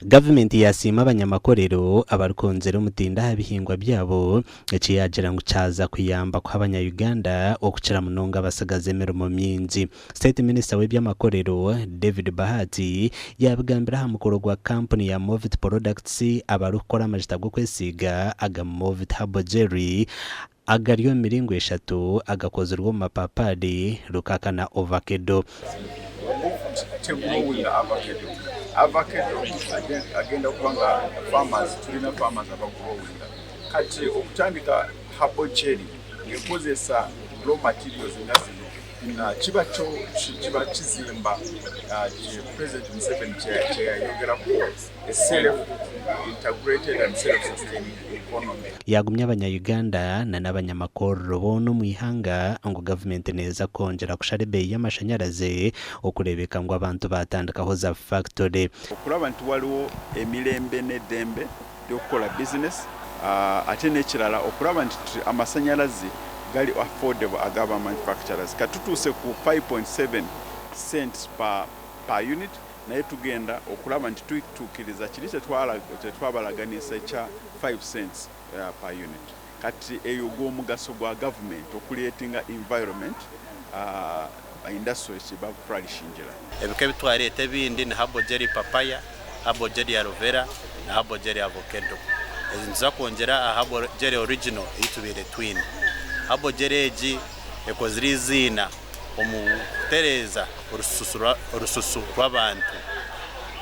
Gavumenti yaasiima abanyamakorero abarikwongyera omutindo aha bihingwa byabo, eki yaagira ngu kyaza kuyamba kuha abanya-Uganda okukira munonga abatsigazi emirimo mingi. State Minister w'eby'amakorero, David Bahati yaabigambira aha mukoro gwa kampuni ya Movit Products abarikukora amajuta g'okwesiiga aga Movit Herbal Jelly agari omu miringo eshatu agakozirwe omu mapapaari, rukaka na ovakedo. Tegrowinga avocado. Avocado agenda kuba nga farmers tulina farmers abagrowinga kati okutandika herbal jelly nekozesa raw materials nga zino Kiba kyo kiba kizimba President Museveni kyeyayogerako a self integrated and self sustaining economy. Yaagumya abanya-Uganda na n'abanyamakorero boona omu ihanga ngu gavumenti neeza kwongyera kushara ebeeyi y'amashanyarazi okureebeka ngu abantu baatandikaho za fakitore. Okuraba nti waliwo emirembe n'eddembe ry'okukora bizinesi ate n'ekirala okuraba nti amasanyarazi gari affordable aga ba manufacturers. Kati tutuuse ku 5.7 cents per, per unit naye tugenda okuraba nti tutuukiriza kiri kyetwabaraganiisa ekya 5 cents per unit. Kati eyo gw'omugaso gwa gavumenti okureetinga environment industry kibaflourishingira. Ebika ebi twareeta ebindi ni Herbal Jelly Papaya, Herbal Jelly Aloe Vera na Herbal Jelly Avocado. Ezi nituza kwongyera aha Herbal Jelly Original ei tubaire twine. Herbal Jelly egi ekozire eiziina omu kutereeza orususu rw'abantu.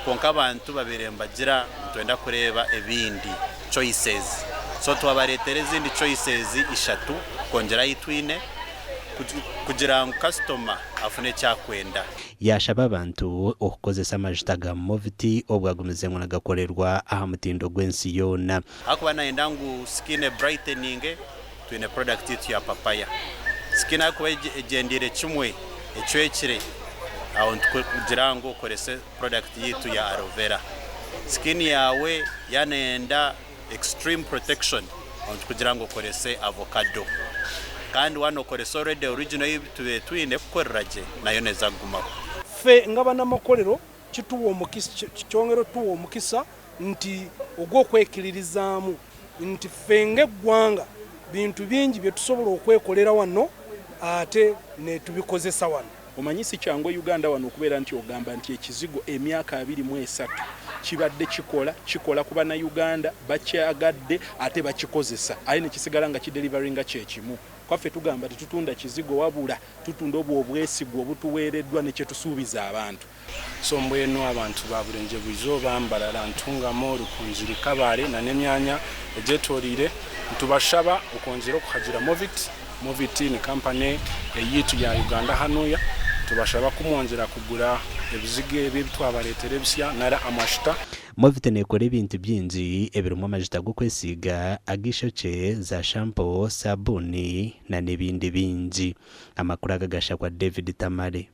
Kwonka abantu babaire nibagira ngu nitwenda kureeba ebindi, choices. So twabareetera ezindi choices ishatu kwongyera ahi twine kugira ngu kasitoma afune eki akwenda. Yaashaba abantu okukozesa amajuta ga Movit obwo agumize ngu nigakorerwa aha mutindo gw'ensi yoona. Ahakuba nayenda ngu skin ebrighteninge, twine product yaitu ya papaya. Skin ahakuba egyendeire kimwe, ecwekire, aho nitukugira ngu okorese product yaitu ya aloe vera. Skin yaawe yaaba neyenda extreme protection, aho nitukugira ngu okorese avocado. Kandi waaba nokoresa already original ei tubaire twine ekukorera gye, nayo neeza kugumaho. Ffe ng'abanamakorero kituwa omukisa, kyongera otuwa omukisa nti ogw'okwekiririzaamu nti ffe ng'eggwanga bintu bingi byetusobola okwekolera wano ate netubikozesa wano. Omanyi si kyangu e Uganda wano okubeera nti ogamba nti ekizigo emyaka 23 kibadde kikola, kikola ku Bannayuganda, bakyagadde ate bakikozesa aye nekisigala nga kideliveringa kyekimu. Kwaffe tugamba tetutunda kizigo wabula tutunda obwo obwesigwa obutuweereddwa ne kyetusuubiza abantu. So mbwenu abantu ba Burengyerwa-izooba, Mbarara, Ntungamo, Rukungiri, Kabale na n'emyanya egyetoreire nitubashaba okwongyera okuhagira Movit. Movit ni kampani eyaitu ya Uganda hanuya. Nitubashaba ku mwongyera kugura ebizigo ebi ebitwabareetera ebisya nari amashuta. Movit neekora ebintu bingi ebirimu amajuta g'okwesiiga, ag'eishokye, za shampo, saabuuni na n'ebindi bingi. Amakuru aga gashakwa David Tamale.